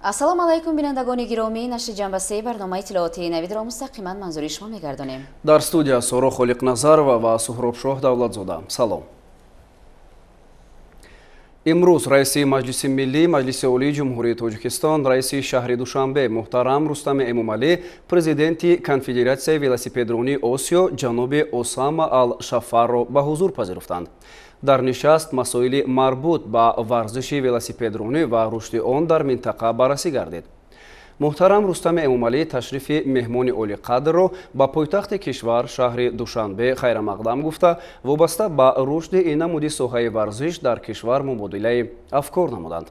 Ассалому алайкум, бинандагони гиромӣ. Нашри ҷанбасаи барномаи иттилоотии Навидро мустақиман манзури шумо мегардонем. Дар студия Соро Холиқназарова ва Суҳробшоҳ Давлатзода. Салом. Имрӯз раиси Маҷлиси Миллӣ, Маҷлиси Олии Ҷумҳурии Тоҷикистон, раиси шаҳри Душанбе муҳтарам Рустами Эмомалӣ президенти Конфедератсияи велосипедронии Осиё ҷаноби Осама Ал-Шафарро ба ҳузур пазируфтанд. Дар нишаст масоили марбут ба варзиши велосипедронӣ ва рушди он дар минтақа баррасӣ гардид. Муҳтарам Рустами Эмомалӣ ташрифи меҳмони олиқадрро ба пойтахти кишвар, шаҳри Душанбе, хайрамақдам гуфта, вобаста ба рушди ин намуди соҳаи варзиш дар кишвар мубодилаи афкор намуданд.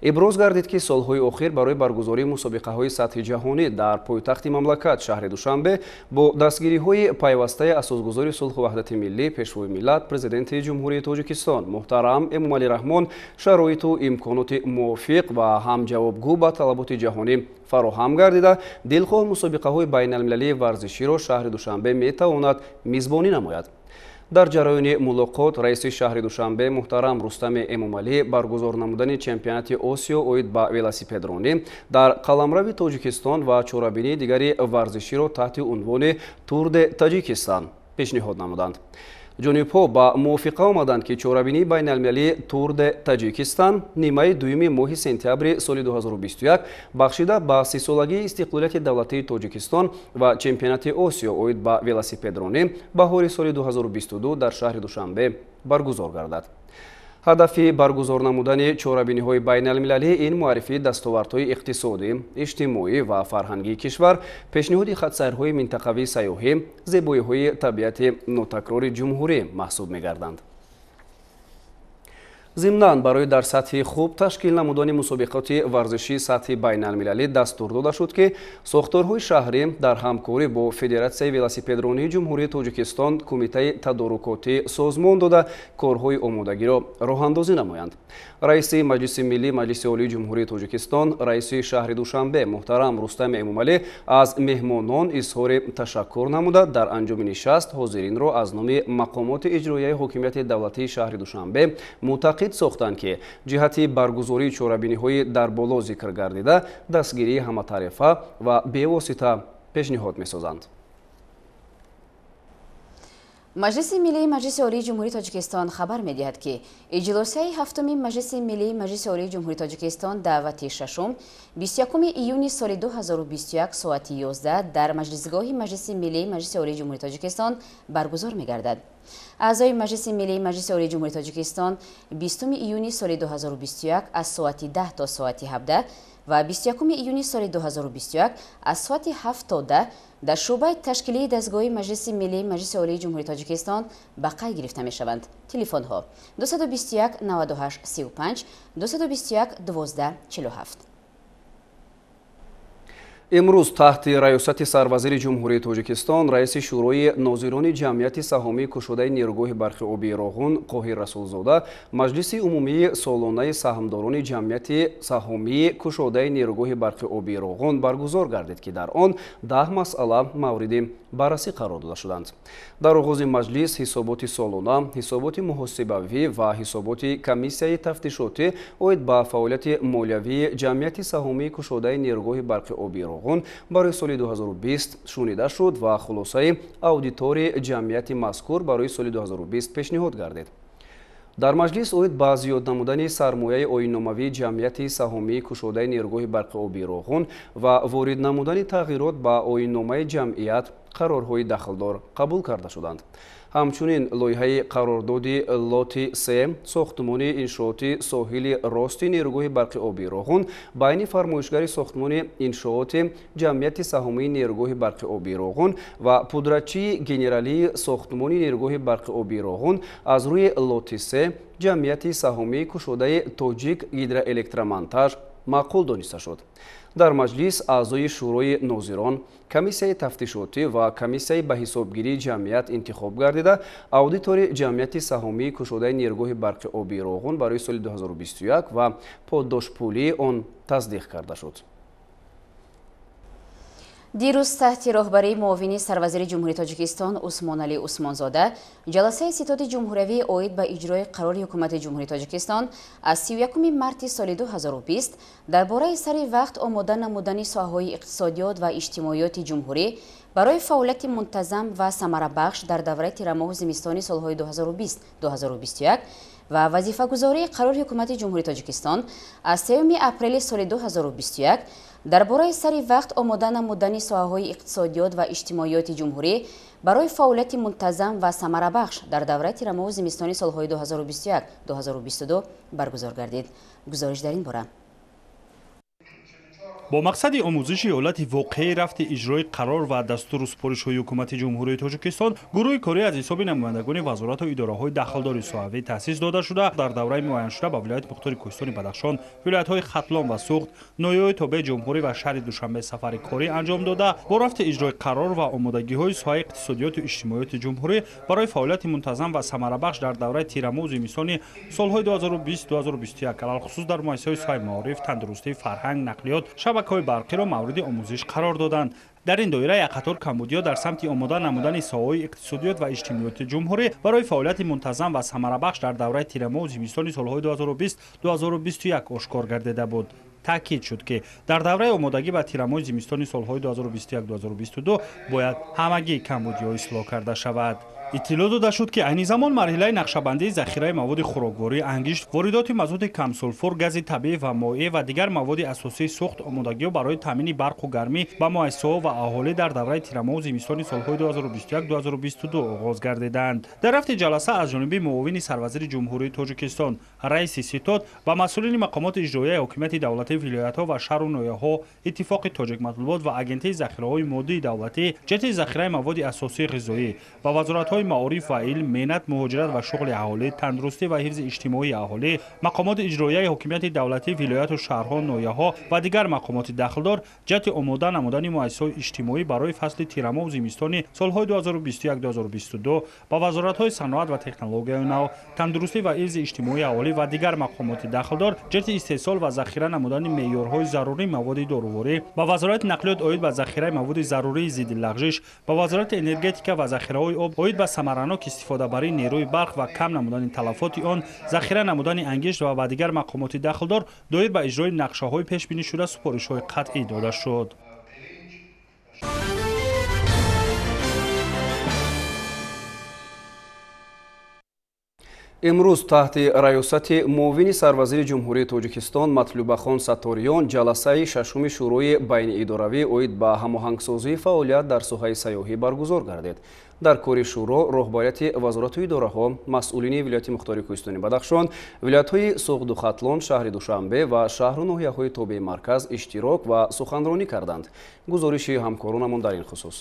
Иброз гардид, ки солҳои охир барои баргузории мусобиқаҳои сатҳи ҷаҳонӣ дар пойтахти мамлакат, шаҳри Душанбе, бо дастгириҳои пайвастаи асосгузори сулҳу ваҳдати миллӣ, пешвои миллат, президенти Ҷумҳурии Тоҷикистон муҳтарам Эмомалӣ Раҳмон шароиту имконоти мувофиқ ва ҳамҷавобгӯ ба талаботи ҷаҳонӣ фароҳам гардида, дилхоҳ мусобиқаҳои байналмилалии варзиширо шаҳри Душанбе метавонад мизбонӣ намояд. Дар ҷараёни мулоқот раиси шаҳри Душанбе муҳтарам Рустами Эмомалӣ баргузор намудани чемпионати Осиё оид ба велосипедронӣ дар қаламрави Тоҷикистон ва чорабинии дигари варзиширо таҳти унвони Тур де Таҷикистан пешниҳод намуданд. Ҷонибҳо ба мувофиқа омаданд, ки чорабинии байналмилалии Тур де Таҷикистан нимаи дуюми моҳи сентябри соли 2021 бахшида ба 30-солагии истиқлолияти давлатии Тоҷикистон ва чемпионати Осиё оид ба велосипедронӣ баҳори соли 2022 дар шаҳри Душанбе баргузор гардад. Ҳадафи баргузор намудани чорабиниҳои байналмилалӣ ин муаррифии дастовардҳои иқтисодӣ, иҷтимоӣ ва фарҳангии кишвар, пешниҳоди хатсайрҳои минтақавии сайёҳӣ, зебоиҳои табиати нотакрори ҷумҳурӣ маҳсуб мегарданд. Зимнан, барои дар сатҳи хуб ташкил намудани мусобиқоти варзишии сатҳи байналмилалӣ дастур дода шуд, ки сохторҳои шаҳрӣ дар ҳамкорӣ бо Федератсияи велосипедронии Ҷумҳурии Тоҷикистон кумитаи тадорукотӣ созмон дода, корҳои омодагиро роҳандозӣ намоянд. Раиси Маҷлиси Миллӣ, Маҷлиси Олии Ҷумҳурии Тоҷикистон, раиси шаҳри Душанбе муҳтарам Рустами Эмомалӣ аз меҳмонон изҳори ташаккур намуда, дар анҷоми нишаст ҳозиринро аз номи мақомоти иҷроияи ҳокимияти давлатии шаҳри Душанбе мутақид сохтанд, ки ҷиҳати баргузории чорабиниҳои дар боло зикр гардида дастгирии ҳаматарафа ва бевосита пешниҳод месозанд. Маҷлиси Миллии Маҷлиси Олии Ҷумҳурии Тоҷикистон хабар медиҳад, ки иҷлосияи ҳафтуми Маҷлиси Миллии Маҷлиси Олии Ҷумҳурии Тоҷикистон даъвати шашум 21 июни соли 2021 соати 11 дар маҷлисгоҳи Маҷлиси Миллии Маҷлиси Олии Ҷумҳурии Тоҷикистон баргузор мегардад. Аъзои Маҷлиси Миллии Маҷлиси Олии Ҷумҳурии Тоҷикистон 20 июни соли 2021 аз соати 10 то соати 17 ва 21 июни соли 2021 аз соати 7 то 10 дар шӯъбаи ташкилии дастгоҳи Маҷлиси Миллии Маҷлиси Олии Ҷумҳурии Тоҷикистон ба қайд гирифта мешаванд. Телефонҳо 221 98 35, 221 12 47. Имрӯз таҳти раёсати сарвазири Ҷумҳурии Тоҷикистон, раиси Шӯрои нозирони ҷамъияти саҳомии кушодаи нерӯгоҳи барқи обии Роғун Қоҳир Расулзода маҷлиси умумии солонаи саҳмдорони ҷамъияти саҳомии кушодаи нерӯгоҳи барқи обии Роғун баргузор гардид, ки дар он 10 масъала мавриди баррасӣ қарор дода шуданд. Дар оғози маҷлис ҳисоботи солона, ҳисоботи муҳосибавӣ ва ҳисоботи комиссияи тафтишотӣ оид ба фаъолияти молиявии ҷамъияти саҳомии кушодаи нерӯгоҳи барқи обии Роғун барои соли 2020 шунида шуд ва хулосаи аудитори ҷамъияти мазкур барои соли 2020 пешниҳод гардид. Дар маҷлис оид ба зиёд намудани сармояи оинномавии ҷамъияти саҳомии кушодаи нерӯгоҳи барқи обии Роғун ва ворид намудани тағйирот ба оинномаи ҷамъият қарорҳои дахлдор қабул карда шуданд. Ҳамчунин лоиҳаи қарордоди лоти 3 сохтмони иншооти соҳили рости нерӯгоҳи барқи обии Роғун байни фармоишгари сохтмони иншооти ҷамъияти саҳомии нерӯгоҳи барқи обии Роғун ва пудратчии генералии сохтмони нерӯгоҳи барқи обии Роғун аз рӯи лоти 3 ҷамъияти саҳомии кушодаи Тоҷик гидроэлектромонтаж маъқул дониста шуд. Дар маҷлис аъзои Шӯрои нозирон, комиссияи тафтишотӣ ва комиссияи ба ҳисобгирии ҷамъият интихоб гардида, аудитори ҷамъияти саҳомии кушодаи нерӯгоҳи барқи обии Роғун барои соли 2021 ва поддошпулии он тасдиқ карда шуд. Дирӯз таҳти роҳбарии муовини сарвазири Ҷумҳурии Тоҷикистон Усмоналӣ Усмонзода ҷаласаи ситоди ҷумҳуриявӣ оид ба иҷрои қарори Ҳукумати Ҷумҳурии Тоҷикистон аз 31 марти соли 2020 дар бораи сари вақт омода намудани соҳаҳои иқтисодиёт ва иҷтимоиёти ҷумҳурӣ барои фаъолияти мунтазам ва самарабахш дар давраи тирамоҳу зимистони солҳои 2020-2021 ва вазифагузории қарори Ҳукумати Ҷумҳурии Тоҷикистон аз 3 апрели соли 2021 дар бораи сари вақт омода намудани соҳаҳои иқтисодиёт ва иҷтимоиёти ҷумҳурӣ барои фаъолияти мунтазам ва самарабахш дар давраи тирамоҳу зимистони солҳои 2021-2022 баргузор гардид. Гузориш дар ин бора. Бо мақсади омӯзиши ҳолати воқеии рафти иҷрои қарор ва дастуру супоришҳои Ҳукумати Ҷумҳурии Тоҷикистон гурӯҳи корӣ аз ҳисоби намояндагони вазорату идораҳои дахлдори соҳавӣ таъсис дода шуда, дар давраи муайяншуда ба вилояти мухтори Кӯҳистони Бадахшон, вилоятҳои Хатлон ва Суғд, ноҳияҳои тобеи ҷумҳурӣ ва шаҳри Душанбе сафари корӣ анҷом дода, бо рафти иҷрои қарор ва омодагиҳои соҳаи иқтисодиёту иҷтимоиёти ҷумҳурӣ барои фаъолияти мунтазам ва самарабахш дар давраи тирамоҳу зимистони солҳои 2020-2021, алалхусус дар муассисаҳои соҳаи маориф, тандурустӣ, фарҳанг, нақлиёт, шабакаҳои барқиро мавриди омӯзиш қарор доданд. Дар ин доира як қатор камбудиҳо дар самти омода намудани соҳаҳои иқтисодиёт ва иҷтимоиёти ҷумҳурӣ барои фаъолияти мунтазам ва самарабахш дар давраи тирамоҳу зимистони солҳои 2020-2021 ошкор гардида буд. Таъкид шуд, ки дар давраи омодагӣ ба тирамоҳи зимистони солҳои 2021-2022 бояд ҳамагӣ камбудиҳо ислоҳ карда шавад. Иттилоъ дода шуд, ки айни замон марҳилаи нақшабандии захираи маводи хӯрокворӣ, ангишт, воридоти мазути камсулфур, гази табиӣ ва моеъ ва дигар маводи асосии сӯхт, омодагиҳо барои таъмини барқу гармӣ ба муассисаҳо ва аҳолӣ дар давраи тирамоҳу зимистони солҳои 2021-2022 оғоз гардиданд. Дар рафти ҷаласа аз ҷониби муовини сарвазири Ҷумҳурии Тоҷикистон, раиси ситод ва масъулини мақомоти иҷроияи ҳокимияти давлатии вилоятҳо ва шаҳру ноҳияҳо, Иттифоқи тоҷикматлубот ва Агентии захираҳои моддии давлатӣ ҷиҳати захираи маводи асосии ғизоӣ ва вазоратҳои маориф ва илм, меҳнат, муҳоҷират ва шуғли аҳолӣ, тандурустӣ ва ҳифзи иҷтимоии аҳолӣ, мақомоти иҷроияи ҳокимияти давлатии вилояту шаҳрҳо, ноҳияҳо ва дигар мақомоти дахлдор ҷиҳати омода намудани муассисаҳои иҷтимоӣ барои фасли тирамоҳу зимистони солҳои 2021-2022 ба вазоратҳои саноат ва технологияи нав, тандурустӣ ва ҳифзи иҷтимоии аҳолӣ ва дигар мақомоти дахлдор ҷиҳати истеҳсол ва захира намудани меъёрҳои зарурии маводи доруворӣ, ба вазорати нақлиёт оид ба захираи маводи зарурии зидди лағжиш, ба вазорати энергетика ва захираҳои об оид ба самаранок истифодабарии нерӯи барқ ва кам намудани талафоти он, захира намудани ангишт ва ба дигар мақомоти дахлдор доир ба иҷрои нақшаҳои пешбинишуда супоришҳои қатъӣ дода шуд. Имрӯз таҳти раёсати муовини сарвазири Ҷумҳурии Тоҷикистон Матлубахон Сатториён ҷаласаи шашуми Шӯрои байниидоравӣ оид ба ҳамоҳангсозии фаъолият дар соҳаи сайёҳӣ баргузор гардид. Дар кори шӯро роҳбарияти вазорату идораҳо, масъулини вилояти мухтори Кӯҳистони Бадахшон, вилоятҳои Суғду Хатлон, шаҳри Душанбе ва шаҳру ноҳияҳои тобеи марказ иштирок ва суханронӣ карданд. Гузориши ҳамкоронамон дар ин хусус.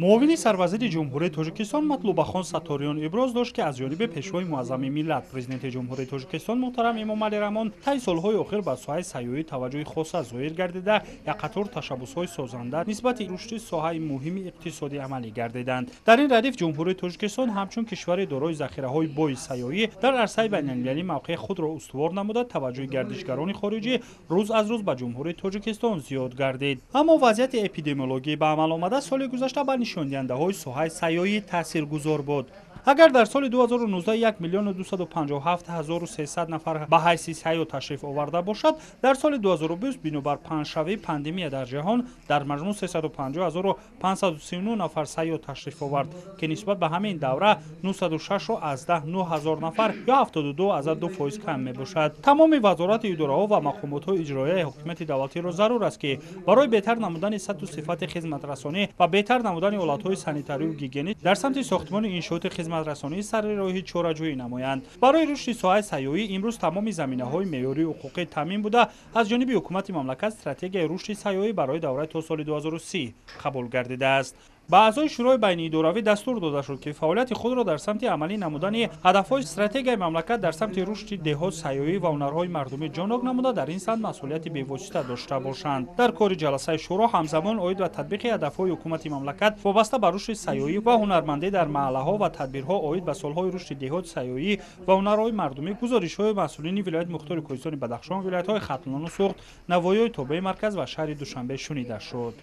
Муовини сарвазири Ҷумҳурии Тоҷикистон Матлубахон Сатториён иброз дошт, ки аз ҷониби Пешвои муаззами миллат, Президенти Ҷумҳурии Тоҷикистон муҳтарам Эмомалӣ Раҳмон таи солҳои охир ба соҳаи сайёҳӣ таваҷҷӯҳи хоса зоҳир гардида, як қатор ташаббусҳои созанда нисбати рушди соҳаи муҳими иқтисодӣ амалӣ гардиданд. Дар ин радиф Ҷумҳурии Тоҷикистон ҳамчун кишвари дорои захираҳои бои сайёҳӣ дар арсаи байналмилалӣ мавқеи худро устувор намуда, таваҷҷӯҳи гардишгарони хориҷӣ рӯз аз рӯз ба Ҷумҳурии Тоҷикистон зиёд гардид. Аммо вазъияти эпидемиологӣ ба амал омада соли гузашта ба нишондиҳандаҳои соҳаи сайёҳӣ таъсиргузор буд. Агар дар соли 2019 1 257 300 нафар ба ҳайси сайёҳ ташриф оварда бошад, дар соли 2020 бинобар паҳншавии пандемия дар ҷаҳон дар маҷмӯъ 350 539 нафар сайёҳ ташриф овард, ки нисбат ба ҳамин давра 906,9 ҳазор нафар ё 72,2% кам мебошад. Тамоми вазорату идораҳо ва мақомотҳои иҷроияи ҳокимияти давлатиро зарур аст, ки барои беҳтар намудани сатҳу сифати хизматрасонӣ ва беҳтар намудани ҳолатҳои санитарию гигиенӣ дар самти сохтмони иншооти хизматрасонии сари роҳи чораҷӯӣ намоянд. Барои рушди соҳаи сайёҳӣ имрӯз тамоми заминаҳои меъёрии ҳуқуқӣ таъмин буда, аз ҷониби ҳукумати мамлакат стратегияи рушди сайёҳӣ барои давраи то соли 2030 қабул гардидааст. Ба аъзои Шӯрои байниидоравӣ дастур дода шуд, ки фаъолияти худро дар самти амалӣ намудани ҳадафҳои стратегияи мамлакат дар самти рушди деҳот, сайёҳӣ ва ҳунарҳои мардумӣ ҷоннок намуда, дар ин самт масъулияти бевосита дошта бошанд. Дар кори ҷаласаи шӯро ҳамзамон оид ба татбиқи ҳадафҳои ҳукумати мамлакат вобаста ба рушди сайёҳӣ ва ҳунармандӣ дар маҳаллаҳо ва тадбирҳо оид ба солҳои рушди деҳот, сайёҳӣ ва ҳунарҳои мардумӣ гузоришҳои масъулини вилояти мухтори Кӯҳистони Бадахшон, вилоятҳои Хатлону Суғд, навоиҳои тобеи марказ ва шаҳри Душанбе шунида шуд.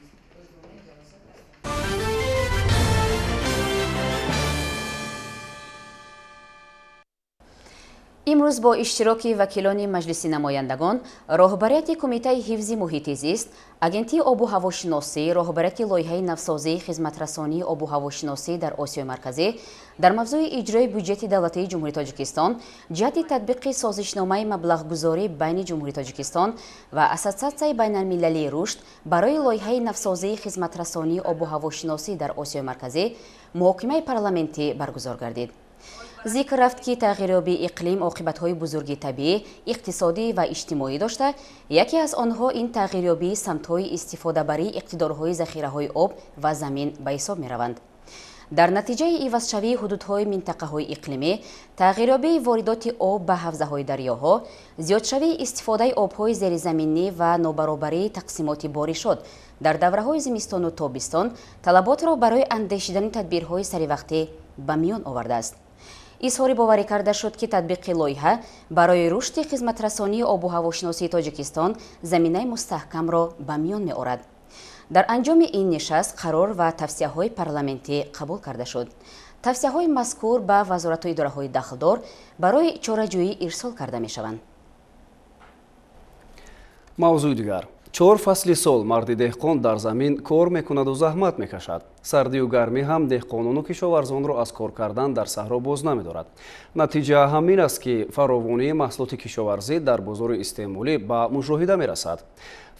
Имрӯз бо иштироки вакилони Маҷлиси намояндагон, роҳбарияти Кумитаи ҳифзи муҳити зист, Агентии обу ҳавошиносӣ, роҳбарияти лоиҳаи навсозии хизматрасонии обу ҳавошиносӣ дар Осиёи Марказӣ дар мавзӯи иҷрои бюҷети давлатии Ҷумҳурии Тоҷикистон ҷиҳати татбиқи созишномаи маблағгузорӣ байни Ҷумҳурии Тоҷикистон ва Ассотсиатсияи байналмилалии рушд барои лоиҳаи навсозии хизматрасонии обу ҳавошиносӣ дар Осиёи Марказӣ муҳокимаи парламентӣ баргузор гардид. Зикр рафт, ки тағйирёбии иқлим оқибатҳои бузурги табиӣ, иқтисодӣ ва иҷтимоӣ дошта, яке аз онҳо ин тағйирёбии самтҳои истифодабарии иқтидорҳои захираҳои об ва замин ба ҳисоб мераванд. Дар натиҷаи ивазшавии ҳудудҳои минтақаҳои иқлимӣ, тағйирёбии воридоти об ба ҳавзаҳои дарёҳо, зиёдшавии истифодаи обҳои зеризаминӣ ва нобаробарии тақсимоти боришот дар давраҳои зимистону тобистон талаботро барои андешидани тадбирҳои саривақтӣ ба миён овардааст. Изҳори боварӣ карда шуд, ки татбиқи лоиҳа барои рушди хизматрасонии обу ҳавошиносии Тоҷикистон заминаи мустаҳкамро ба миён меорад. Дар анҷоми ин нишаст қарор ва тавсияҳои парламентӣ қабул карда шуд. Тавсияҳои мазкур ба вазорату идораҳои дахлдор барои чораҷӯӣ ирсол карда мешаванд. Мавзӯи дигар. 4 фасли сол марди деҳқон дар замин кор мекунаду заҳмат мекашад. Сардию гармӣ ҳам деҳқонону кишоварзонро аз кор кардан дар саҳро боз намедорад. Натиҷа ҳамин аст, ки фаровонии маҳсулоти кишоварзӣ дар бозори истеъмолӣ ба мушоҳида мерасад.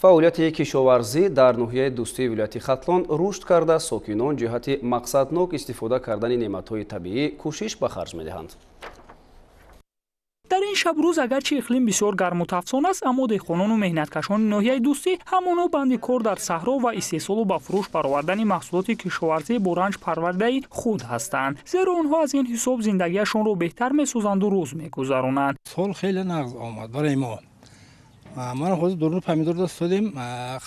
Фаъолияти кишоварзӣ дар ноҳияи Дӯстии вилояти Хатлон рушд карда, сокинон ҷиҳати мақсаднок истифода кардани неъматҳои табиӣ кӯшиш ба харҷ медиҳанд. Дар ин шабрӯз агарчи иқлим бисёр гарму тафсон аст, аммо деҳқонону меҳнаткашони ноҳияи Дӯстӣ ҳамоно банди кор дар саҳро ва истеҳсолу ба фурӯш баровардани маҳсулоти кишоварзӣ бо ранҷ парвардаи худ ҳастанд, зеро онҳо аз ин ҳисоб зиндагиашонро беҳтар месозанду рӯз мегузаронанд. Сол хеле нағз омад барои мо. Ман ҳозир дурну помидор дастодем,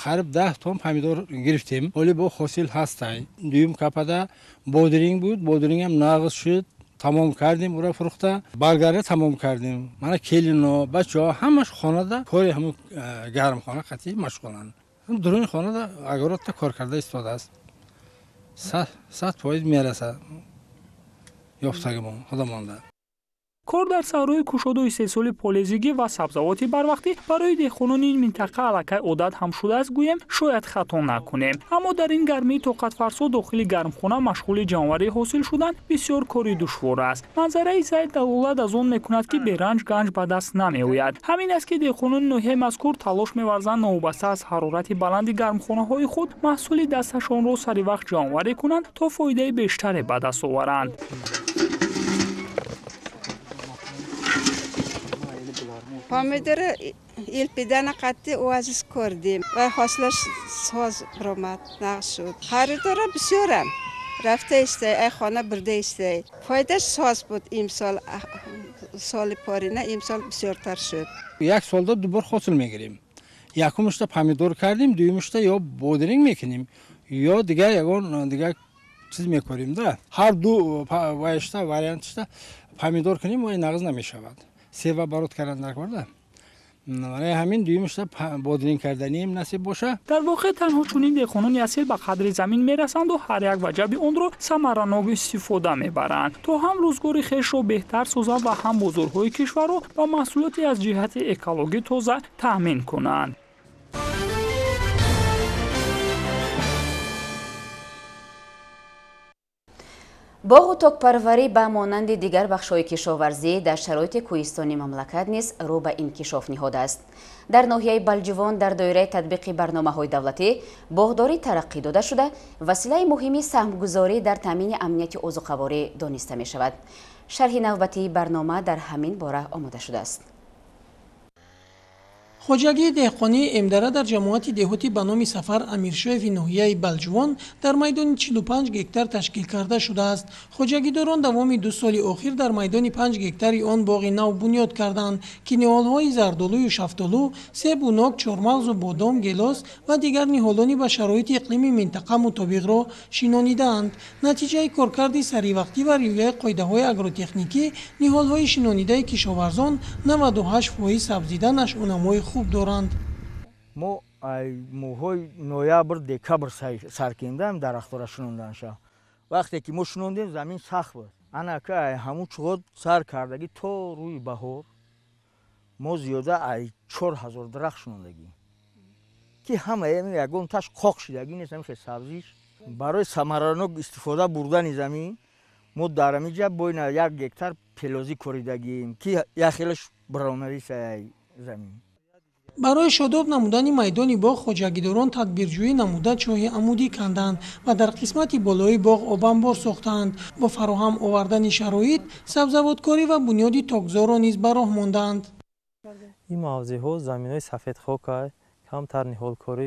қариб 10 тонн помидор гирифтем. Ҳоли бо ҳосил ҳастай. Дуюм капада бодиринг буд, бодирингам нағз шуд. Тамом кардем, ура фурӯхта, баргара тамом кардем. Мана келино, бачаҳо ҳамаш хонада кори ҳамун гармхона қатъӣ машғуланд. Дуруни хонада агоротта кор карда истодааст. 100% мерасад ёфтагимон худамонда. Кор дар саҳрои кушоду истеҳсоли полезигӣ ва сабзавоти барвақтӣ барои деҳқонони ин минтақа аллакай одат ҳам шудааст, гӯем шояд хато накунем. Аммо дар ин гармии тоқатфарсо дохили гармхона машғули ҷамъоварӣ ҳосил шудан бисёр кори душвор аст. Манзараи зайд далолат аз он мекунад, ки беранҷ ганҷ ба даст намеояд. Ҳамин аст, ки деҳқонони ноҳияи мазкур талош меварзанд новобаста аз ҳарорати баланди гармхонаҳои худ маҳсули дасташонро саривақт ҷамъоварӣ кунанд, то фоидаи бештаре ба даст оваранд. Помидор илпидана қатъи оазис кардем ва ҳосилаш соз баромад, нағз шуд. Харидора бисёрам, рафта истай, ай хона бурда истай. Фоидаш соз буд имсол, соли порина имсол бисёртар шуд. Як солда ду бор ҳосил мегирем. Якумушта помидор кардем, дуюмушта ё бодиринг мекунем, ё дигар ягон дигар чиз мекорим да. Ҳар ду ваишта вариантшта помидор кунем, вай нағз намешавад. Сева барот кардан дар корда. Барои ҳамин дуюмашта бодиринг карданим насиб боша. Дар воқеъ танҳо чунин деҳқонони асил ба қадри замин мерасанду ҳар як ваҷаби онро самаранок истифода мебаранд, то ҳам рӯзгори хешро беҳтар созанд ва ҳам бозорҳои кишварро ба маҳсулоти аз ҷиҳати экологӣ тоза таъмин кунанд. Боғу токпарварӣ ба монанди дигар бахшҳои кишоварзӣ дар шароити кӯҳистони мамлакат низ рӯ ба инкишоф ниҳодааст. Дар ноҳияи Балҷувон дар доираи татбиқи барномаҳои давлатӣ боғдорӣ тараққӣ дода шуда, василаи муҳими саҳмгузорӣ дар таъмини амнияти озуқаворӣ дониста мешавад. Шарҳи навбатии барнома дар ҳамин бора омода шудааст. Хоҷагии деҳқонии Эмдара дар ҷамоати деҳоти ба номи Сафар Амиршоеви ноҳияи Балҷувон дар майдони 45 гектар ташкил карда шудааст. Хоҷагидорон давоми 2 соли охир дар майдони 5 гектари он боғи нав бунёд карданд, ки ниҳолҳои зардолую шафтолу, себу нок, чормағзу бодом, гелос ва дигар ниҳолони ба шароити иқлими минтақа мутобиқро шинонидаанд. Натиҷаи коркарди саривақтӣ ва риояи қоидаҳои агротехникӣ ниҳолҳои шинонидаи кишоварзон 98% сабзида нашъунамои хуб доранд. Мо моҳҳои ноябр, декабр сар кардем дарахтора шинонданша. Вақте ки мо шинондем, замин сахт буд. Анака ҳамун чуғод сар кардагӣ то рӯи баҳор мо зиёда ай 4000 дарахт шинондагӣ, ки ҳамаи ягон таш қоқ шидагӣ нест, ҳамин хел сабзиш. Барои самаранок истифода бурдани замин мо дар ҳамин ҷа боина 1 гектар пелозӣ коридагием, ки як хелаш баромадисай замин. Барои шодоб намудани майдони боғ хоҷагидорон тадбирҷӯӣ намуда чоҳи амудӣ канданд ва дар қисмати болои боғ обанбор сохтаанд. Бо фароҳам овардани шароит сабзавоткорӣ ва бунёди токзорро низ ба роҳ мондаанд. Ин мавзеъҳо заминҳои сафедхокай, камтар ниҳолкорӣ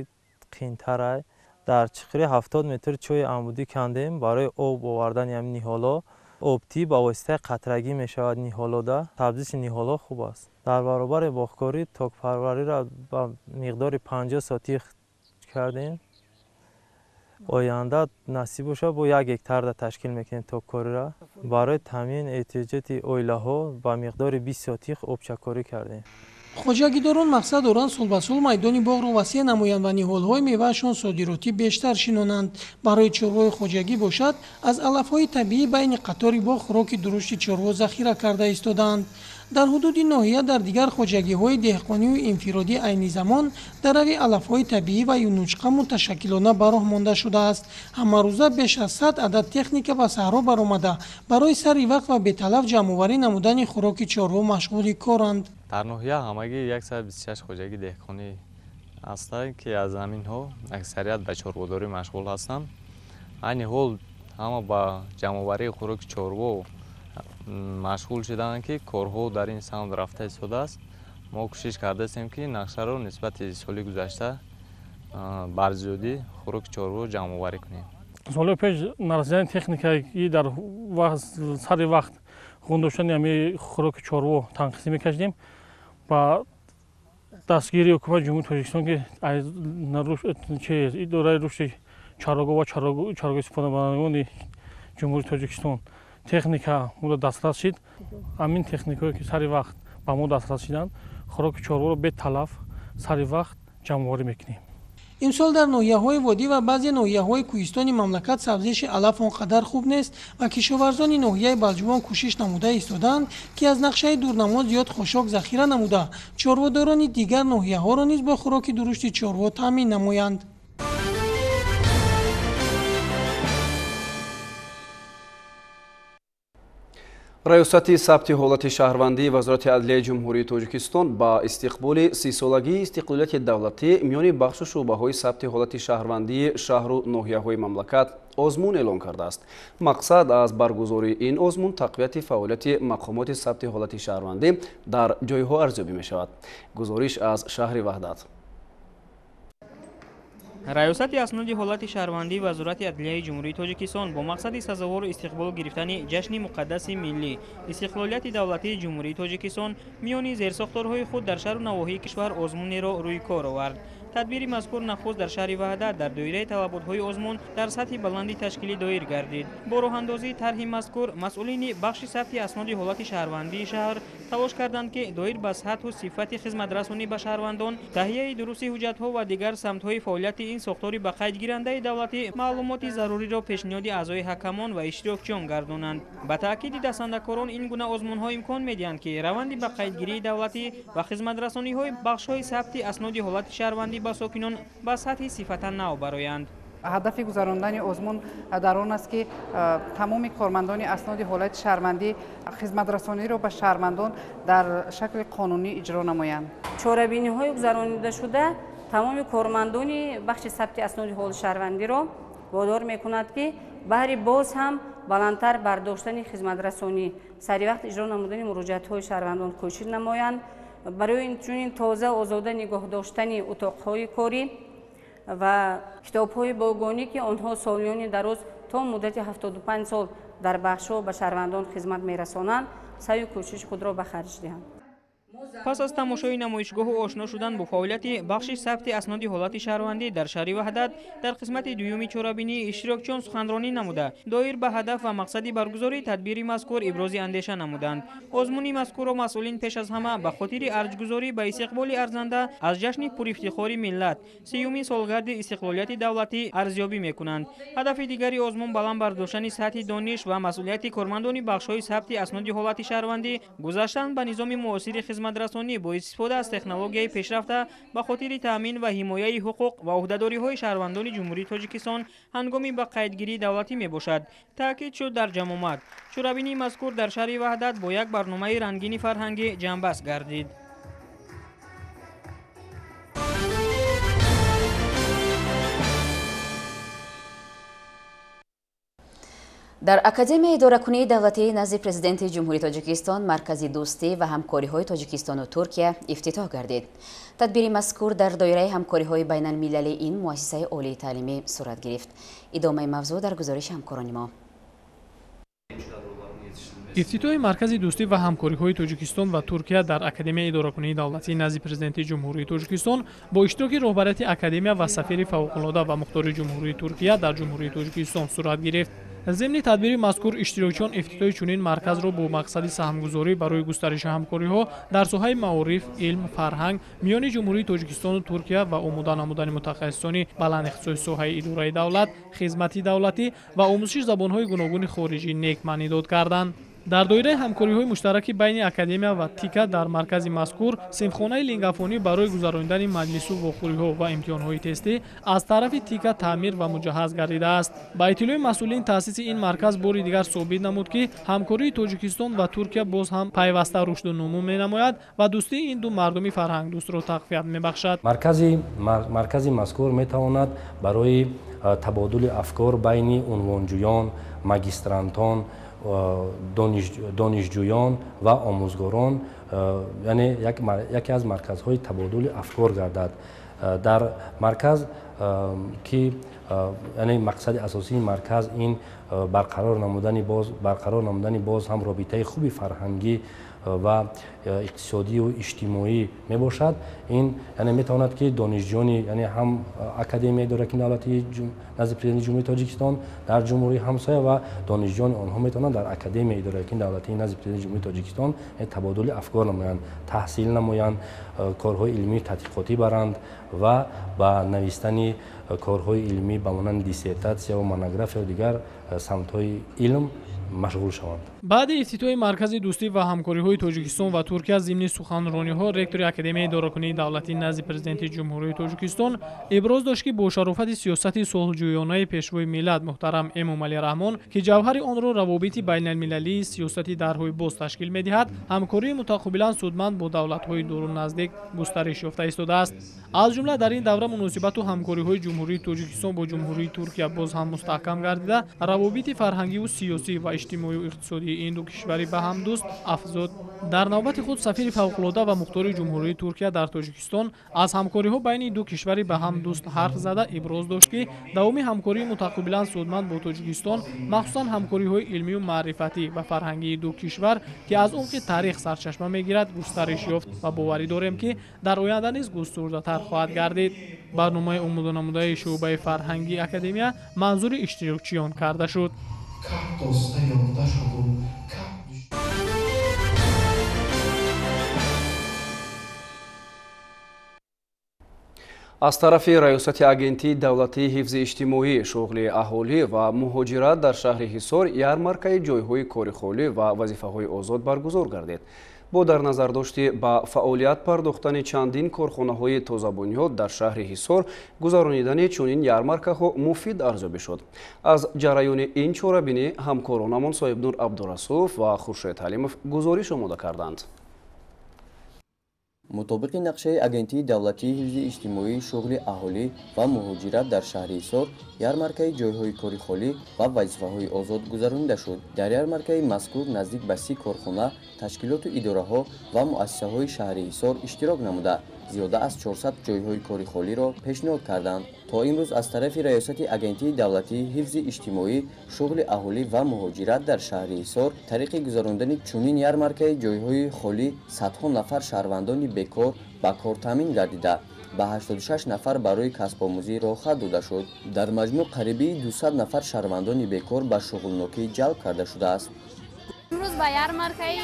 қиинтарай. Дар чиқири 70 метр чоҳи амудӣ кандем барои об овардани ҳамин ниҳолҳо. Обтӣ ба воситаи қатрагӣ мешавад ниҳолода. Сабзиши ниҳолҳо хуб аст. Дар баробари боғкорӣ токпарвариро ба миқдори 50 сотих кардем. Оянда насиб бошад, бо 1 гектарда ташкил мекунем токкориро. Барои таъмин эҳтиёҷоти оилаҳо ба миқдори 20 сотих обчакорӣ кардем. Хоҷагидорон мақсад доранд сол ба сол майдони боғро васеъ намоянд ва ниҳолҳои меваашон содиротӣ бештар шинонанд. Барои чорвои хоҷагӣ бошад, аз алафҳои табиӣ байни қатори боғ хӯроки дурушти чорво захира карда истодаанд. Дар ҳудуди ноҳия дар дигар хоҷагиҳои деҳқонию инфиродӣ айни замон дарави алафҳои табиӣ ва юнучқа муташаккилона ба роҳ монда шудааст. Ҳамарӯза беш аз 100 адад техника ба саҳро баромада барои сари вақт ва беталаф ҷамъоварӣ намудани хӯроки чорво машғули коранд. Дар ноҳия ҳамагӣ 126 хоҷагии деҳқонӣ ҳастанд, ки аз ҳаминҳо аксарият ба чорводорӣ машғул ҳастанд. Айни ҳол ҳама ба ҷамъоварии хӯроки чорво машғул шуданд, ки корҳо дар ин самт рафта истодааст. Мо кӯшиш кардаистем, ки нақшаро нисбати соли гузашта бар зиёдӣ хӯроки чорво ҷамъоварӣ кунем. Солҳои пеш нарасидани техникаи дар сари вақт ғун доштани ҳамин хӯроки чорво танқисӣ мекашидем. Ба дастгирии ҳукумати Ҷумҳурии Тоҷикистон, ки идораи рушди чарогоҳ ва чарогоҳ истифодабарандагони Ҷумҳурии Тоҷикистон техника мода дастрас шид. Ҳамин техникаҳое ки сари вақт ба мо дастрас шиданд, хӯроки чорворо беталаф сари вақт ҷамъоварӣ мекунем. Имсол дар ноҳияҳои водӣ ва баъзе ноҳияҳои кӯҳистони мамлакат сабзиши алаф он қадар хуб нест ва кишоварзони ноҳияи Балҷувон кӯшиш намуда истодаанд, ки аз нақшаи дурнамо зиёд хошок захира намуда чорводорони дигар ноҳияҳоро низ бо хӯроки дурушти чорво таъмин намоянд. Раёсати сабти ҳолати шаҳрвандии Вазорати адлияи Ҷумҳурии Тоҷикистон ба истиқболи 30-солагии истиқлолияти давлатӣ миёни бахшу шӯъбаҳои сабти ҳолати шаҳрвандии шаҳру ноҳияҳои мамлакат озмун эълон кардааст. Мақсад аз баргузории ин озмун тақвияти фаъолияти мақомоти сабти ҳолати шаҳрвандӣ дар ҷойҳо арзёбӣ мешавад. Гузориш аз шаҳри Ваҳдат. Раёсати асноди ҳолати шаҳрвандии Вазорати адлияи Ҷумҳурии Тоҷикистон бо мақсади сазовору истиқбол гирифтани ҷашни муқаддаси миллӣ истиқлолияти давлатии Ҷумҳурии Тоҷикистон миёни зерсохторҳои худ дар шаҳру навоҳии кишвар озмунеро рӯи кор овард. Тадбири мазкур нахуст дар шаҳри Ваҳдат дар доираи талаботҳои озмун дар сатҳи баланди ташкилӣ доир гардид. Бо роҳандозии тарҳи мазкур масъулини бахши сабти асноди ҳолати шаҳрвандии шаҳр талош карданд, ки доир ба сатҳу сифати хизматрасонӣ ба шаҳрвандон, таҳияи дурусти ҳуҷҷатҳо ва дигар самтҳои фаъолияти ин сохтори ба қайдгирандаи давлатӣ маълумоти заруриро пешниҳоди аъзои ҳакамон ва иштирокчиён гардонанд. Ба таъкиди дастандакорон, ин гуна озмунҳо имкон медиҳанд, ки раванди ба қайдгирии давлатӣ ва хизматрасониҳои бахшҳои сабти асноди ҳолати шаҳрвандӣ ба сокинон ба сатҳи сифатан нав бароянд. Ҳадафи гузарондани озмун дар он аст, ки тамоми кормандони асноди ҳолати шаҳрвандӣ хизматрасониро ба шаҳрвандон дар шакли қонунӣ иҷро намоянд. Чорабиниҳои гузаронидашуда тамоми кормандони бахши сабти асноди ҳолати шаҳрвандиро водор мекунад, ки баҳри боз ҳам баландтар бардоштани хизматрасонӣ, саривақт иҷро намудани муроҷиатҳои шаҳрвандон кӯшиш намоянд. Барои чунин тоза озода нигоҳ доштани утоқҳои корӣ ва китобҳои богонӣ, ки онҳо солиёни дароз то муддати 75 сол дар бахшҳо ба шаҳрвандон хизмат мерасонанд, саъю кӯшиши худро ба харҷ диҳанд. Пас аз тамошои намоишгоҳу ошно шудан бо фаъолияти бахши сабти асноди ҳолати шаҳрвандӣ дар шаҳри Ваҳдат, дар қисмати дуюми чорабинӣ иштирокчиён суханронӣ намуда, доир ба ҳадаф ва мақсади баргузории тадбири мазкур ибрози андеша намуданд. Озмуни мазкурро масъулин пеш аз ҳама ба хотири арҷгузорӣ ба истиқболи арзанда аз ҷашни пурафтихори миллат, 30-юмин солгарди истиқлолияти давлатӣ арзёбӣ мекунанд. Ҳадафи дигари озмун баланд бардоштани сатҳи дониш ва масъулияти кормандони бахшҳои сабти асноди ҳолати шаҳрвандӣ, гузаштан ба низоми муосири хизматрасонӣ бо истифода аз технологияи пешрафта ба хотири таъмин ва ҳимояи ҳуқуқ ва ӯҳдадориҳои шаҳрвандони Ҷумҳурии Тоҷикистон ҳангоми ба қайдгирии давлатӣ мебошад. Таъкид шуд дар ҷамомат. Чорабинии мазкур дар шаҳри Ваҳдат бо як барномаи рангини фарҳангӣ ҷамъбаст гардид. Дар Академияи идоракунии давлатии назди Президенти Ҷумҳурии Тоҷикистон Маркази дӯстӣ ва ҳамкориҳои Тоҷикистону Туркия ифтитоҳ гардид. Тадбири мазкур дар доираи ҳамкориҳои байналмилалии ин муассисаи олии таълимӣ сурат гирифт. Идомаи мавзӯъ дар гузориши ҳамкорони мо. Ифтитоҳи Маркази дӯстӣ ва ҳамкориҳои Тоҷикистон ва Туркия дар Академияи идоракунии давлатии назди Президенти Ҷумҳурии Тоҷикистон бо иштироки роҳбарияти Академия ва сафири фавқулода ва мухтори Ҷумҳурии Туркия дар Ҷумҳурии Тоҷикистон сурат гирифт. Зимни тадбири мазкур иштирокчиён ифтитоҳи чунин марказро бо мақсади саҳмгузорӣ барои густариши ҳамкориҳо дар соҳаи маориф, илм, фарҳанг миёни Ҷумҳурии Тоҷикистону Туркия ва омода намудани мутахассисони баландихтисоси соҳаи идораи давлат, хизмати давлатӣ ва омӯзиши забонҳои гуногуни хориҷӣ нек маънидод карданд. Дар доираи ҳамкориҳои муштараки байни Академия ва ТИКА дар маркази мазкур синфхонаи лингафонӣ барои гузаронидани маҷлису вохӯриҳо ва имтиҳонҳои тестӣ аз тарафи ТИКА таъмир ва муҷаҳҳаз гардидааст. Ба иттилои масъулин таъсиси ин марказ бори дигар собит намуд, ки ҳамкории Тоҷикистон ва Туркия боз ҳам пайваста рушду нумӯ менамояд ва дӯстии ин ду мардуми фарҳангдӯстро тақвият мебахшад. Маркази мазкур метавонад барои табодули афкор байни унвонҷӯён, магистрантон, донишҷӯён ва омӯзгорон, яъне яке аз марказҳои табодули афкор гардад. Дар марказ ки яъне мақсади асосии марказ ин барқарор намудани боз ҳам робитаи хуби фарҳангӣ ва иқтисодию иҷтимоӣ мебошад. Ин яъне метавонад ки донишҷӯёни яъне ҳам Академияи идоракунии давлатии назди Президенти Ҷумҳурии Тоҷикистон дар ҷумҳурии ҳамсоя ва донишҷӯёни онҳо метавонанд дар Академияи идоракунии давлатии назди Президенти Ҷумҳурии Тоҷикистон табодули афкор намоянд, таҳсил намоянд, корҳои илмии тадқиқотӣ баранд ва ба навистани корҳои илмӣ ба монанди диссертатсия ва монография ва дигар самтҳои илм машғул шаванд. Баъди ифтитоҳи Маркази дӯстӣ ва ҳамкориҳои Тоҷикистон ва Туркия зимни суханрониҳо ректори Академияи идоракунии давлатии назди Президенти Ҷумҳурии Тоҷикистон иброз дошт, ки бо шарофати сиёсати сулҳҷӯёнаи Пешвои миллат муҳтарам Эмомалӣ Раҳмон, ки ҷавҳари онро равобити байналмилалии сиёсати дарҳои боз ташкил медиҳад, ҳамкории мутақобилан судманд бо давлатҳои дуру наздик густариш ёфта истодааст. Аз ҷумла дар ин давра муносибату ҳамкориҳои Ҷумҳурии Тоҷикистон бо Ҷумҳурии Туркия боз ҳам мустаҳкам гардида, равобити фарҳангиву сиёсӣ ва иҷтимоию иқтисодии ин ду кишвари ба ҳам дӯст афзуд. Дар навбати худ сафири фавқулода ва мухтори Ҷумҳурии Туркия дар Тоҷикистон аз ҳамкориҳо байни ду кишвари ба ҳам дӯст ҳарф зада иброз дошт, ки давоми ҳамкории мутақобилан судманд бо Тоҷикистон, махсусан ҳамкориҳои илмию маърифатӣ ва фарҳангии ду кишвар, ки аз умқи таърих сарчашма мегирад, густариш ёфт ва боварӣ дорем, ки дар оянда низ густурдатар хоҳад гардид. Барномаи омоданамудаи шӯъбаи фарҳангии Академия манзури иштирокчиён карда шуд. Аз тарафи Раёсати Агентии давлатии ҳифзи иҷтимоӣ, шуғли аҳолӣ ва муҳоҷират дар шаҳри Ҳисор ярмаркаи ҷойҳои кори холӣ ва вазифаҳои озод баргузор гардид. Бо дар назардошти ба фаъолият пардохтани чандин корхонаҳои тозабунёд дар шаҳри Ҳисор гузаронидани чунин ярмаркаҳо муфид арзёбӣ шуд. Аз ҷараёни ин чорабинӣ ҳамкоронамон Соҳибнур Абдурасулов ва Хуршед Ҳалимов гузориш омода карданд. Мутобиқи нақшаи Агентии давлатии ҳифзи иҷтимоӣ, шуғли аҳолӣ ва муҳоҷират дар шаҳри Ҳисор ярмаркаи ҷойҳои кори холӣ ва вазифаҳои озод гузаронида шуд. Дар ярмаркаи мазкур наздик ба 30 корхона, ташкилоту идораҳо ва муассисаҳои шаҳри Ҳисор иштирок намуда, зиёда аз 400 ҷойҳои кори холиро пешниҳод карданд. То имрӯз аз тарафи Раёсати Агентии давлатии ҳифзи иҷтимоӣ, шуғли аҳолӣ ва муҳоҷират дар шаҳри Ҳисор тариқи гузарондани чунин ярмаркаи ҷойҳои холӣ садҳо нафар шаҳрвандони бекор ба кор таъмин гардида, ба 86 нафар барои касбомӯзӣ роҳхат дода шуд. Дар маҷмӯъ қарибии 200 нафар шаҳрвандони бекор ба шуғлнокӣ ҷалб карда шудааст. Имрӯз ба ярмаркаи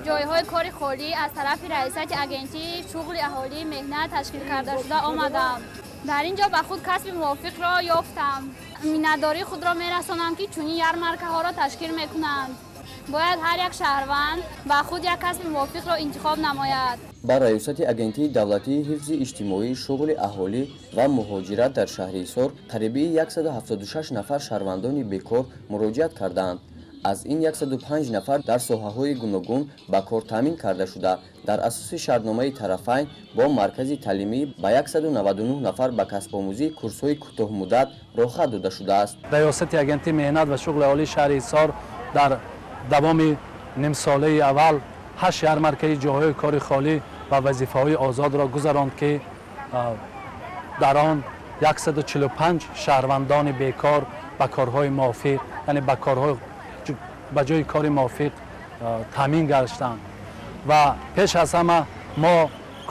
ҷойҳои кори холӣ аз тарафи Раёсати Агентии шуғли аҳолии меҳнат ташкил карда шуда омадам. Дар ин ҷо ба худ касби мувофиқро ёфтам. Миннатдории худро мерасонам, ки чунин ярмаркаҳоро ташкил мекунанд. Бояд ҳар як шаҳрванд ба худ як касби мувофиқро интихоб намояд. Ба Раёсати Агентии давлатии ҳифзи иҷтимоӣ, шуғли аҳолӣ ва муҳоҷират дар шаҳри Ҳисор қарибии 176 нафар шаҳрвандони бекор муроҷиат кардаанд. Аз ин 105 нафар дар соҳаҳои гуногун ба кор таъмин карда шуда, дар асоси шартномаи тарафайн бо маркази таълимӣ ба 199 нафар ба касбомӯзии курсҳои кӯтоҳмуддат роҳхат дода шудааст. Раёсати Агентии меҳнат ва шуғли аҳолии шаҳри Ҳисор дар давоми нимсолаи аввал 8 ярмаркаи ҷойҳои кори холӣ ва вазифаҳои озодро гузаронд, ки дар он 145 шаҳрвандони бекор ба корҳои мувофиқ, яъне ба корҳои ба ҷои кори мувофиқ таъмин гаштанд. Ва пеш аз ҳама мо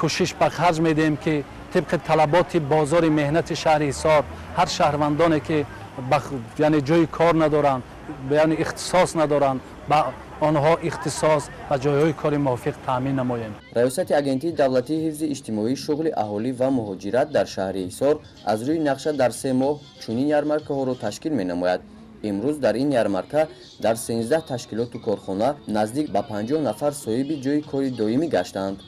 кӯшиш ба харҷ медиҳем, ки тибқи талаботи бозори меҳнати шаҳри Ҳисор ҳар шаҳрвандоне ки яъне ҷои кор надоранд, яъне ихтисос надоранд, ба онҳо ихтисос ва ҷойҳои кори мувофиқ таъмин намоем. Раёсати Агентии давлатии ҳифзи иҷтимоӣ, шуғли аҳолӣ ва муҳоҷират дар шаҳри Ҳисор аз рӯи нақша дар 3 моҳ чунин ярмаркаҳоро ташкил менамояд. Имрӯз дар ин ярмарка дар 13 ташкилоту корхона наздик ба 50 нафар соҳиби ҷойи кори доимӣ гаштанд.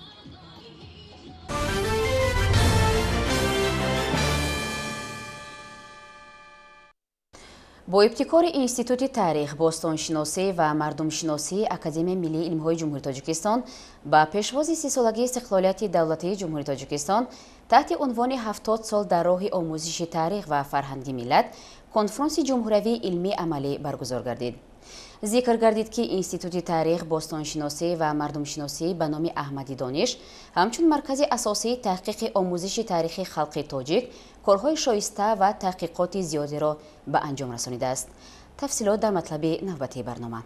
Бо ибтикори Институти таърих, бостоншиносӣ ва мардумшиносии Академияи миллии илмҳои Ҷумҳурии Тоҷикистон ба пешвози 30-солагии истиқлолияти давлатии Ҷумҳурии Тоҷикистон таҳти унвони 70 сол дар роҳи омӯзиши таърих ва фарҳанги миллат конфронси ҷумҳуриявии илмии амалӣ баргузор гардид. Зикр гардид, ки Институти таърих, бостоншиносӣ ва мардумшиносӣ ба номи Аҳмади Дониш ҳамчун маркази асосии таҳқиқи омӯзиши таърихи халқи тоҷик корҳои шоиста ва таҳқиқоти зиёдеро ба анҷом расонидааст. Тафсилот дар матлаби навбатии барнома.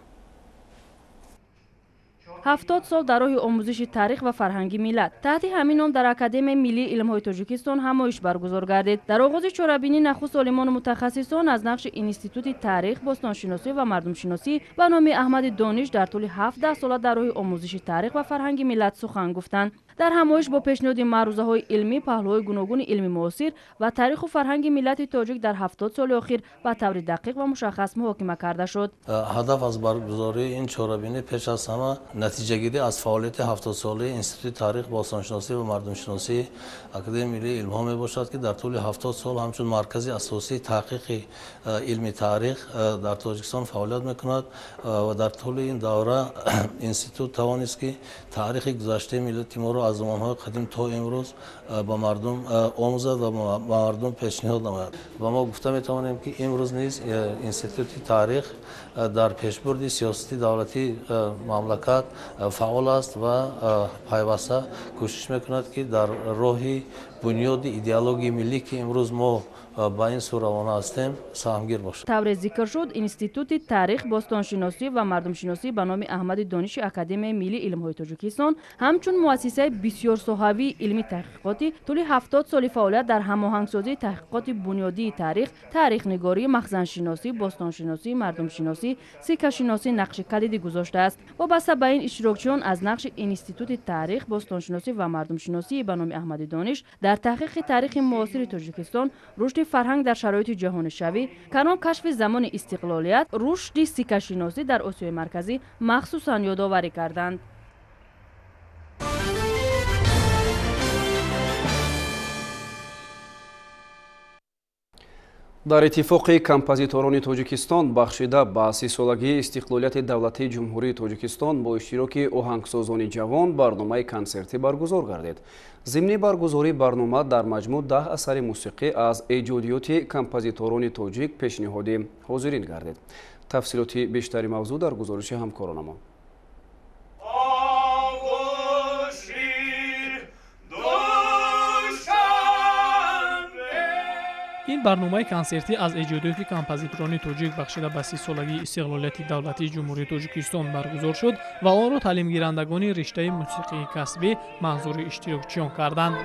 70 сол дар роҳи омӯзиши таърих ва фарҳанги миллат. Таҳти ҳамин ном дар Академияи миллии илмҳои Тоҷикистон ҳамоиш баргузор гардид. Дар оғози чорабинӣ нахуст олимону мутахассисон аз нақши Институти таърих, бостоншиносӣ ва мардумшиносӣ ба номи Аҳмади Дониш дар тӯли 17 сола дар роҳи омӯзиши таърих ва фарҳанги миллат сухан гуфтанд. Дар ҳамоиш бо пешниҳоди маърузаҳои илмӣ, паҳлӯҳои гуногуни илми муосир ва таъриху фарҳанги миллати тоҷик дар 70 соли охир ба таври дақиқ ва мушаххас муҳокима карда шуд. Ҳадаф аз баргузории ин чорабинӣ пеш аз ҳама натиҷагирӣ аз фаъолияти 70-солаи Институти таърих, бостоншиносӣ ва мардумшиносии Академияи миллии илмҳо мебошад, ки дар тӯли 70 сол ҳамчун маркази асосии таҳқиқи илми таърих дар Тоҷикистон фаъолият мекунад ва дар тӯли ин давра институт тавонист, ки таърихи гузаштаи миллати моро аз замонҳои қадим то имрӯз ба мардум омӯзад ва ба мардум пешниҳод намояд. Ва мо гуфта метавонем, ки имрӯз низ Институти таърих дар пешбурди сиёсати давлатии мамлакат фаъол аст ва пайваста кӯшиш мекунад, ки дар роҳи бунёди идеологияи миллӣ, ки имрӯз мо ба ин сӯ равона ҳастем, саҳмгир бошад. Тавре зикр шуд, Институти таърих, бостоншиносӣ ва мардумшиносӣ ба номи Аҳмади Дониши Академияи миллии илмҳои Тоҷикистон ҳамчун муассисаи бисёрсоҳавии илми таҳқиқотӣ тӯли 70 соли фаъолият дар ҳамоҳангсозии таҳқиқоти бунёдии таърих, таърихнигорӣ, махзаншиносӣ, бостоншиносӣ, мардумшиносӣ, сиккашиносӣ нақши калидӣ гузоштааст. Вобаста ба ин иштирокчиён аз нақши Институти таърих, бостоншиносӣ ва мардумшиносӣ ба номи Аҳмади Дониш дар таҳқиқи таърихи муосири Тоҷикистон, рушди фарҳанг дар шароити ҷаҳонишавӣ, канон кашфи замони истиқлолият, рушди сиккашиносӣ дар Осиёи Марказӣ махсусан ёдоварӣ карданд. Дар иттифоқи композиторони Тоҷикистон бахшида ба 30-солагии истиқлолияти давлатии Ҷумҳурии Тоҷикистон бо иштироки оҳангсозони ҷавон барномаи консертӣ баргузор гардид. Зимни баргузории барнома дар маҷмӯъ 10 асари мусиқӣ аз эҷодиёти композиторони тоҷик пешниҳоди ҳозирин гардид. Тафсилоти бештари мавзӯъ дар гузориши ҳамкоронамон. Ин барномаи консертӣ аз эҷодиёти композиторони тоҷик бахшида ба 30-солагии истиқлолияти давлатии Ҷумҳурии Тоҷикистон баргузор шуд ва онро таълимгирандагони риштаи мусиқии касбӣ манзури иштирокчиён карданд.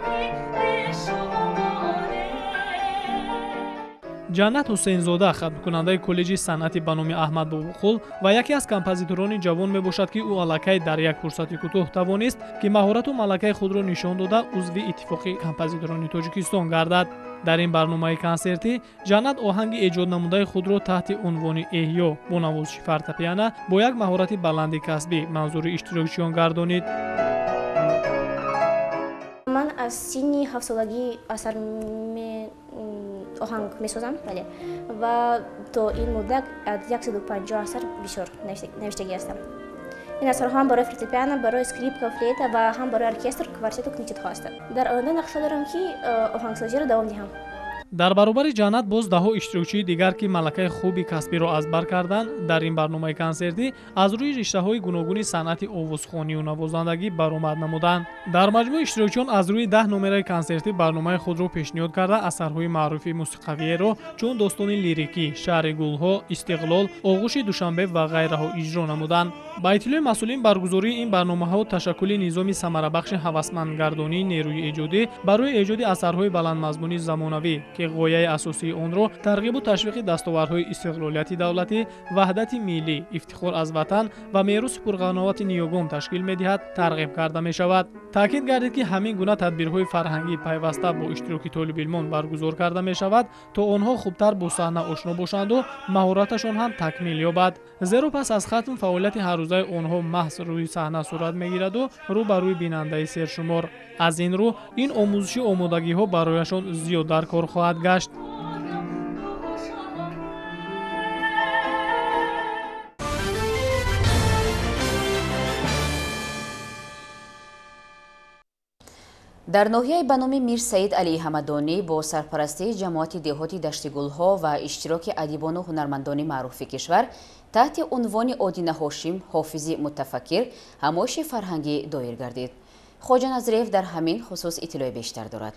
Ҷаннат Ҳусейнзода хатмкунандаи коллеҷи санъати ба номи Аҳмад Бобоқул ва яке аз композиторони ҷавон мебошад, ки ӯ аллакай дар як фурсати кӯтоҳ тавонист, ки маҳорату малакаи худро нишон дода узви иттифоқи композиторони Тоҷикистон гардад. Дар ин барномаи консертӣ Ҷаннат оҳанги эҷоднамудаи худро таҳти унвони «Эҳё» бо навозиши фортепиано бо як маҳорати баланди касбӣ манзури иштирокчиён гардонид. Ман аз синни 7-солагӣ асар оҳанг месозам, бале, ва то ин муддат 150 асар бисёр навиштагӣ ҳастам. Ин асарҳо ҳам барои фортепиано, барои скрипка, флейта ва ҳам барои оркестр, квартету квинтетҳо ҳастанд. Дар оянда нақша дорам, ки оҳангсозиро давом диҳам. Дар баробари Ҷаннат боз даҳо иштирокчии дигар, ки малакаи хуби касбиро аз бар карданд, дар ин барномаи консертӣ аз рӯи риштаҳои гуногуни санъати овозхонию навозандагӣ баромад намуданд. Дар маҷмӯъ иштирокчиён аз рӯи 10 номераи консертӣ барномаи худро пешниҳод карда асарҳои маъруфи мусиқавиеро чун достони лирикӣ, шаҳри гулҳо, истиқлол, оғӯши Душанбе ва ғайраҳо иҷро намуданд. Ба иттилои масъулин, баргузории ин барномаҳо ташаккули низоми самарабахши ҳавасмандгардонии нерӯи эҷодӣ барои эҷоди асарҳои баландмазмуни замонавӣ, ки ғояи асосии онро тарғибу ташвиқи дастовардҳои истиқлолияти давлатӣ, ваҳдати миллӣ, ифтихор аз ватан ва мероси пурғановати ниёгон ташкил медиҳад, тарғиб карда мешавад. Таъкид гардид, ки ҳамин гуна тадбирҳои фарҳангӣ пайваста бо иштироки толибилмон баргузор карда мешавад, то онҳо хубтар бо саҳна ошно бошанду маҳораташон ҳам такмил ёбад. Зеро пас аз хатм фаъолияти ҳаррӯзаи онҳо маҳз рӯи саҳна сурат мегираду рӯ ба рӯи бинандаи сершумор. Аз ин рӯ ин омӯзиши омодагиҳо барояшон зиёд дар кор хоҳад гашт. Дар ноҳияи ба номи Мир Саид Алии Ҳамадонӣ бо сарпарастии ҷамоати деҳоти Даштигулҳо ва иштироки адибону ҳунармандони маъруфи кишвар таҳти унвони Одина Ҳошим ҳофизи мутафаккир ҳамоиши фарҳангӣ доир гардид. Хоҷа Назриев дар ҳамин хусус иттилои бештар дорад.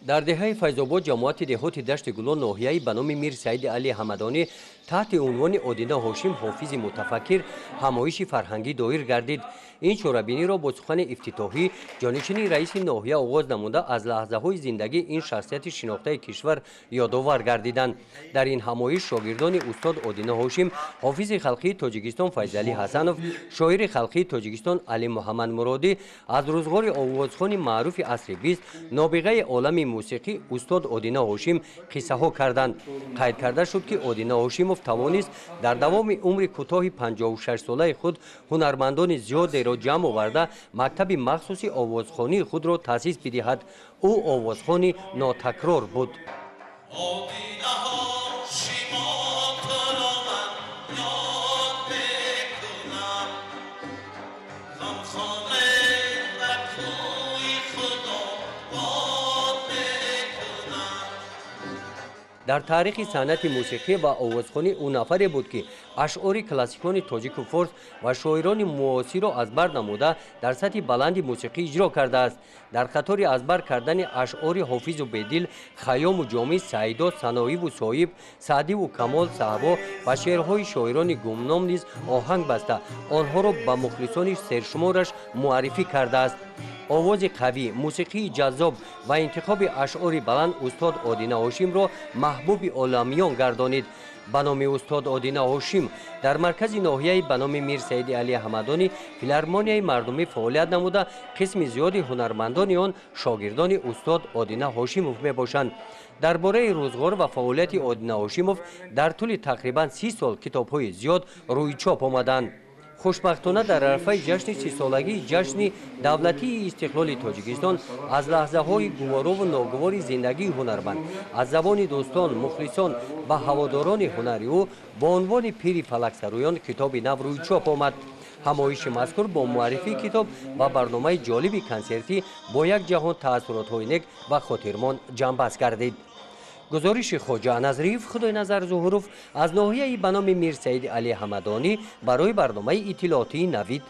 Дар деҳаи Файзобод ҷамоати деҳоти Дашти Гуло ноҳияи ба номи Мир Саиди Али Ҳамадонӣ таҳти унвони Одина Ҳошим ҳофизи мутафаккир ҳамоиши фарҳангӣ доир гардид. Ин чорабиниро бо сухани ифтитоҳӣ ҷонишини раиси ноҳия оғоз намуда аз лаҳзаҳои зиндагии ин шахсияти шинохтаи кишвар ёдовар гардиданд. Дар ин ҳамоиш шогирдони устод Одина Ҳошим, ҳофизи халқии Тоҷикистон Файзалӣ Ҳасанов, шоири халқии Тоҷикистон Али Муҳаммад Муродӣ, аз рӯзғори овозхони маъруфи асри 20, нобиғаи олами мусиқӣ устод Одина Ҳошим қиссаҳо карданд. Қайд карда шуд, ки Одина Ҳошимов тавонист дар давоми умри кӯтоҳи 56-солаи худ ҳунармандони зиёдеро ҷамъ оварда мактаби махсуси овозхонии худро таъсис бидиҳад. Ӯ овозхони нотакрор буд. Дар таърихи санъати мусиқӣ ва овозхонӣ ӯ нафаре буд, ки ашъори классикони тоҷику форс ва шоирони муосирро аз бар намуда дар сатҳи баланди мусиқӣ иҷро кардааст. Дар қатори аз бар кардани ашъори Ҳофизу Бедил, Хайёму Ҷомӣ, Саидо, Саноиву Соиб, Саъдиву Камол, Саҳбо ва шеърҳои шоирони гумном низ оҳанг баста, онҳоро ба мухлисони сершумораш муаррифӣ кардааст. Овози қавӣ, мусиқии ҷаззоб ва интихоби ашъори баланд устод Одина Ҳошимро маҳбуби оламиён гардонид. Ба номи устод Одина Ҳошим дар маркази ноҳияи ба номи Мир Саиди Али Ҳамадонӣ филармонияи мардумӣ фаъолият намуда, қисми зиёди ҳунармандони он шогирдони устод Одина Ҳошимов мебошанд. Дар бораи рӯзғор ва фаъолияти Одина Ҳошимов дар тӯли тақрибан 30 сол китобҳои зиёд рӯи чоп омаданд. Хушбахтона дар арафаи ҷашни 30-солагии ҷашни давлатии истиқлоли Тоҷикистон аз лаҳзаҳои гуворову ногувори зиндагии ҳунарманд, аз забони дӯстон, мухлисон ва ҳаводорони ҳунари ӯ бо унвони «Пири фалаксароён» китоби нав рӯи чоп омад. Ҳамоиши мазкур бо муаррифии китоб ва барномаи ҷолиби консертӣ бо як ҷаҳон таассуротҳои нек ва хотирмон ҷамъбаст гардид. Гузориши Хоҷа Назриев, Худойназар Зуҳуров аз ноҳияи ба номи Мирсаиди Али Ҳамадонӣ барои барномаи иттилоотии Навид.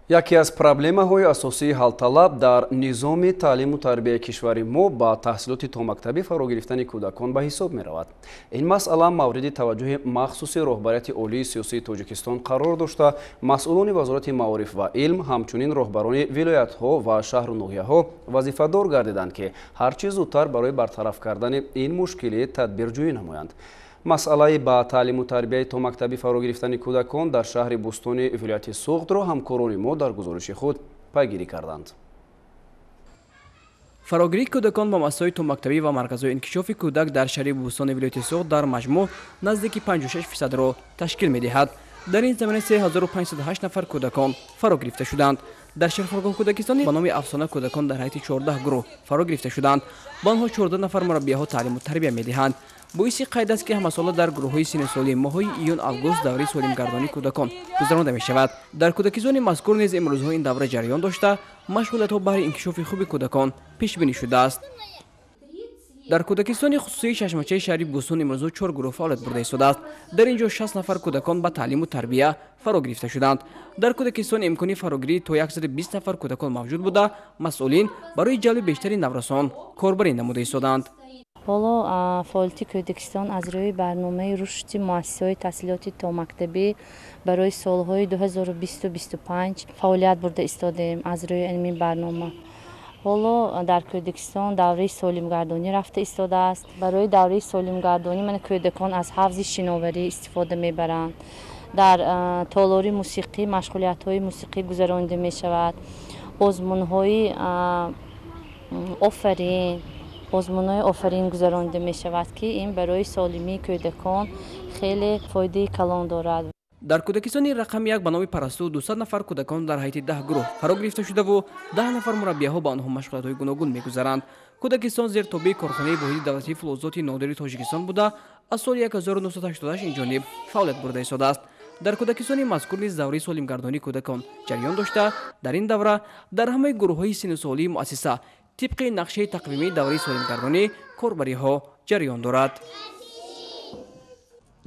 Яке аз проблемаҳои асосии ҳалталаб дар низоми таълиму тарбияи кишвари мо ба таҳсилоти томактабӣ фаро гирифтани кӯдакон ба ҳисоб меравад. Ин масъала мавриди таваҷҷӯҳи махсуси роҳбарияти олии сиёсии Тоҷикистон қарор дошта, масъулони Вазорати маориф ва илм, ҳамчунин роҳбарони вилоятҳо ва шаҳру ноҳияҳо вазифадор гардиданд, ки ҳар чӣ зудтар барои бартараф кардани ин мушкилӣ тадбирҷӯӣ намоянд. Масъалаи ба таълиму тарбияи томактабӣ фаро гирифтани кӯдакон дар шаҳри Бӯстони вилояти Суғдро ҳамкорони мо дар гузориши худ пайгирӣ карданд. Фарогирии кӯдакон ба муассисаҳои томактабӣ ва марказҳои инкишофи кӯдак дар шаҳри Бӯстони вилояти Суғд дар маҷмӯъ наздики 56%-ро ташкил медиҳад. Дар ин замина 3508 нафар кӯдакон фаро гирифта шуданд. Дар шерхоргоҳ кӯдакистони ба номи Афсона кӯдакон дар ҳайати 14 гурӯҳ фаро гирифта шуданд. Ба онҳо 14 нафар мураббияҳо таълиму тарбия медиҳанд. Боиси қайд аст, ки ҳамасола дар гурӯҳҳои синнусолии моҳҳои июн-август давраи солимгардонии кӯдакон гузаронида мешавад. Дар кӯдакистони мазкур низ имрӯзҳо ин давра ҷараён дошта, машғулиятҳо баҳри инкишофи хуби кӯдакон пешбинӣ шудааст. Дар кӯдакистони хусусии Чашмачаи шаҳри Бӯстон имрӯзҳо 4 гурӯҳ фаъолият бурда истодааст. Дар ин ҷо 60 нафар кӯдакон ба таълиму тарбия фаро гирифта шуданд. Дар кӯдакистон имкони фарогирӣ то 120 нафар кӯдакон мавҷуд буда, масъулин барои ҷалби бештари наврасон корбарӣ намуда истоданд. Ҳоло фаъолияти кӯдакистон аз рӯи барномаи рушди муассисаҳои таҳсилоти томактабӣ барои солҳои 2020-25 фаъолият бурда истодаем аз рӯи ин барнома. Ҳоло дар кӯдакистон давраи солимгардонӣ рафта истодааст. Барои давраи солимгардонӣ ман кӯдакон аз ҳавзи шиноварӣ истифода мебаранд. Дар толори мусиқӣ машғулиятҳои мусиқӣ гузаронида мешавад. Озмунҳои офарин гузаронида мешавад, ки ин барои солимии кӯдакон хеле фоидаи калон дорад. Дар кӯдакистони рақами 1 ба номи Парасту 200 нафар кӯдакон дар ҳайати 10 гурӯҳ фаро гирифта шудаву 10 нафар мураббияҳо ба онҳо машғулиятҳои гуногун мегузаранд. Кӯдакистон зери тобеи корхонаи воҳиди давлатии фулозоти нодири Тоҷикистон буда, аз соли 1988 инҷониб фаъолият бурда истодааст. Дар кӯдакистони мазкур низ давраи солимгардонии кӯдакон ҷараён дошта, дар ин давра дар ҳамаи гурӯҳҳои синнусолии муассиса тибқи нақшаи тақвимии давраи солимгардонӣ корбариҳо ҷараён дорад.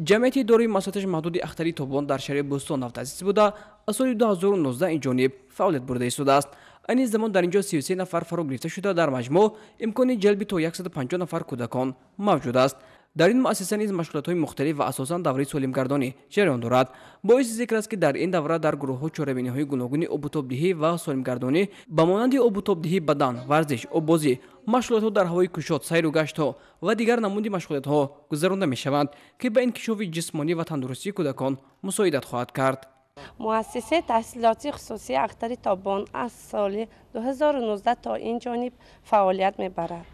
Ҷамъияти дорои масоҳаташ маҳдуди Ахтари Тобон дар шаҳри Бӯстон навтаъсис буда, аз соли 2019 инҷониб фаъолият бурда истодааст. Айни замон дар инҷо 33 нафар фаро гирифта шуда, дар маҷмӯъ имкони ҷалби то 150 нафар кӯдакон мавҷуд аст. Дар ин муассиса низ машғулиятҳои мухталиф ва асосан давраи солимгардонӣ ҷараён дорад. Боиси зикр аст, ки дар ин давра дар гурӯҳҳо чорабиниҳои гуногуни обутобдиҳӣ ва солимгардонӣ ба монанди обутобдиҳии бадан, варзиш, оббозӣ, машғулиятҳо дар ҳавои кушод, сайру гаштҳо ва дигар намуди машғулиятҳо гузаронда мешаванд, ки ба инкишофи ҷисмонӣ ва тандурустии кӯдакон мусоидат хоҳад кард. Муассисаи таҳсилоти хусусии Ахтари Тобон аз соли 2019 то ин ҷониб фаъолият мебарад.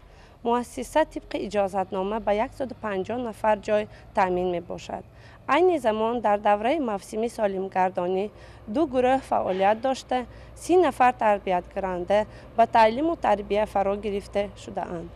Муассиса тибқи иҷозатнома ба 150 нафар ҷой таъмин мебошад. Айни замон дар давраи мавсими солимгардонӣ ду гурӯҳ фаъолият дошта, 30 нафар тарбиятгиранда ба таълиму тарбия фаро гирифта шудаанд.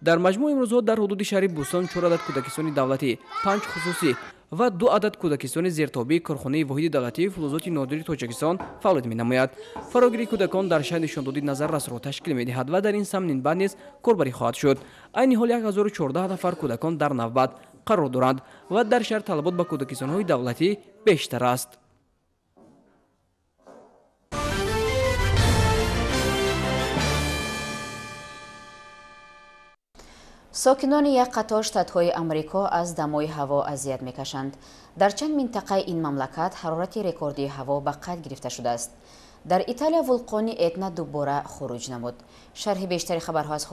Дар маҷмӯъ имрӯзҳо дар ҳудуди шаҳри Бӯстон 4 адад кӯдакистони давлатӣ, 5 хусусӣ ва 2 адад кӯдакистони зертобеи корхонаи воҳиди давлатии фулозоти нодири Тоҷикистон фаъолият менамояд. Фарогирии кӯдакон дар шаҳр нишондоди назаррасро ташкил медиҳад ва дар ин самт минбаъд низ корбарӣ хоҳад шуд. Айни ҳол 1014 нафар кӯдакон дар навбат қарор доранд ва дар шаҳр талабот ба кӯдакистонҳои давлатӣ бештар аст. Сокинони як қатор штатҳои Амрико аз дамои ҳаво азият мекашанд. Дар чанд минтақаи ин мамлакат ҳарорати рекордии ҳаво ба қайд гирифта шудааст. Дар Италия вулқони Этна дубора хуруҷ намуд. Шарҳи бештари хабарҳо аз